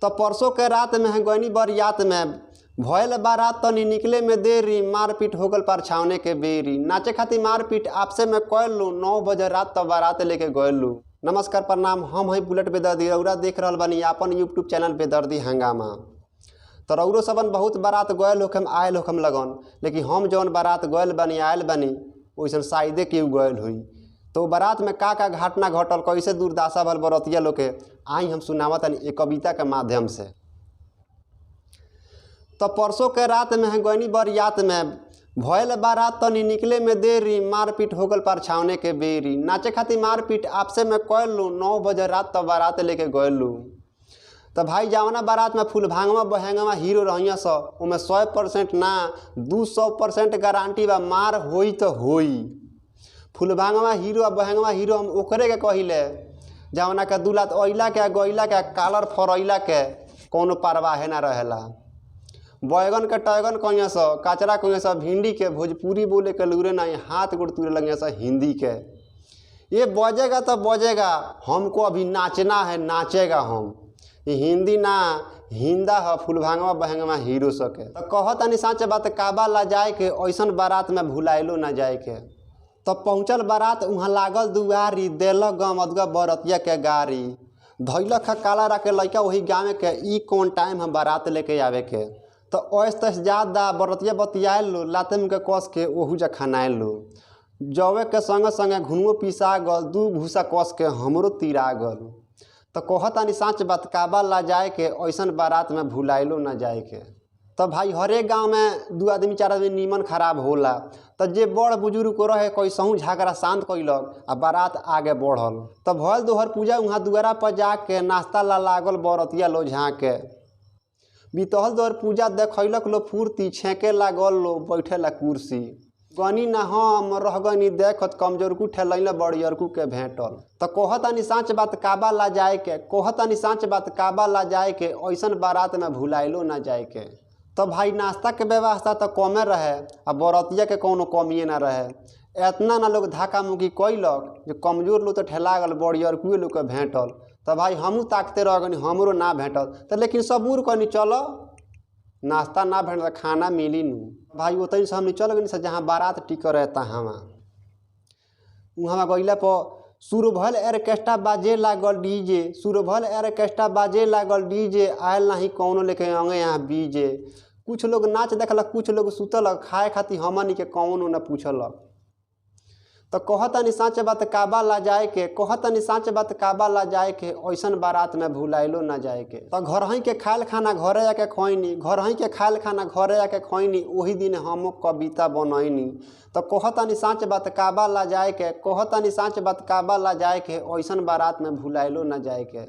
त परसों के रात में है गइनी बरियात में भयल बारात तनी निकले में देरी, मारपीट हो गल परछावने के बेरी। नाचे खातिर मारपीट आपसे में कइलू, 9 बजे रात तक बारात लेके गइलू। नमस्कार प्रणाम, हम हई बुलेट बेदर्दी, रउरा देख रहल बानी आपन यूट्यूब चैनल बेदर्दी हंगामा। तो रउरो सबन बहुत बारात गयल होखम आयल होखम लगन, लेकिन हम जौन बारात गयल बानी आयल बानी ओइसन शायदे केहू गयल होई। तो बारात में का का घटना घटल, कैसे दुर्दशा भल बरतिया लोग के, आई हम सुनावतनी एक कविता के माध्यम से। तो परसों के रात में है गइनी बरियात में भयल बारात तनी निकले में देरी, मारपीट हो गल परछावने के बेरी। नाचे खातिर मारपीट आपसे में कइलू, 9 बजे रात तक बारात लेके गइलू। तो भाई जावना बारात में फूल भांगवा बहेंगवा हीरो रहिया स, उमें 100% ना 200% गारंटी बा मार होई तो होई। फूल भांगवा हीरो आ बहेंगवा हीरो हम ओकरे के कहिले जावना के दुलात अइला के गइला के कालर फरैला के कोनो परवाहे ना रहेला। बैगन के टैगन कहिया स, कचरा कहिया स, भिंडी के भोजपुरी बोले के लूरे नहीं, हाथ गोड़ तुरे लगिया स हिंदी के। ये बजेगा तो बजेगा, हमको अभी नाचना है नाचेगा हम, ये हिंदी ना हिंदा ह फूल भांगवा बहेंगवा हीरो सके। तो कहतनी साँच बात काबा ला जाए के, ऐसन बारात में भुलाइलो ना जाए के। तब तो पहुँचल बारात वहाँ लागल दुआरी, देलक गमदुआ बरतिया के गाड़ी। धैलक काला रखे लड़का वही गाँव के, ई कौन टाइम हम बारात लेके आवे के। तो ऐस तैस ज़्यादा बरतिया बतियाल लो, लाते में के कस के ओहू जा खनायल लो। जवे के संगे संगे घुनुओ पिसा गल, दू घुसा कस के हमरो तीरा गल। तो कहतनी साँच बात काबा ला जाए के, ऐसन बारात में भुलाइलो ना जाए के। तो भाई हरेक गांव में 2 आदमी 4 आदमी नीमन खराब होला, तो जे बड़ बुजुर्ग को रहे कैसहू झगड़ा शांत कैलक आ बारात आगे बढ़ल। तो भयल दोहर पूजा वहाँ दुआरा पर जाके नाश्ता ला लागल बरतिया लो झाँके। बीतहल दोहर पूजा देखैलक लो फुर्ती, छेके लागल लो बैठे ला कुर्सी। गनी ना हम रह गनी देखत, कमजोरकू ठेलैल बड़ियरकू के भेंटल। तो कहतनी साँच बात काबा ला जाए के, कहतनी साँच बात काबा ला जाए के, ऐसन बारात में भुलाइलो ना जाए के। तो भाई नाश्ता के व्यवस्था तो कमे रहे आ बरतिया के कोनो कमिए ना रहे। इतना ना लोग धाका मुकी कैलक जो कमजोर लोग तो ठेला गल बड़ियरकुए लोग के भेंटल। तो भाई हमहूँ ताकते रह गनी, हमरो ना भेंटल। तो लेकिन सबूर कनी चलो नाश्ता ना भेंटल खाना मिली नू। भाई ओतनी से हमनी चल गनी से जहाँ बारात टिकल रहे तहाँ वहाँ गइला पर शुरू भल ऑर्केस्ट्रा बाजे लागल डीजे, शुरू भल ऑर्केस्ट्रा बाजे लागल डीजे, आयल नहीं कौनो लेके अंगे यहाँ बीजे। कुछ लोग नाच देखलक कुछ लोग सुतलक, खाए खातिर हमनी के कौनो न पूछलक। तो कहतनी साँच बात काबा ला जाए के, कहतनी साँच बात काबा ला जाए के, ऐसन बारात में भुलाइलो ना जाए के। तो घरही के खायल खाना घरे आके खैनी, घरही के खायल खाना घरे आके खैनी, वही दिन हम कविता बनैनी। तो कहतनी साँच बात काबा ला जाए के, कहतनी साँच बात काबा ला जाए के, ऐसन बारात में भुलाइलो ना जाए के।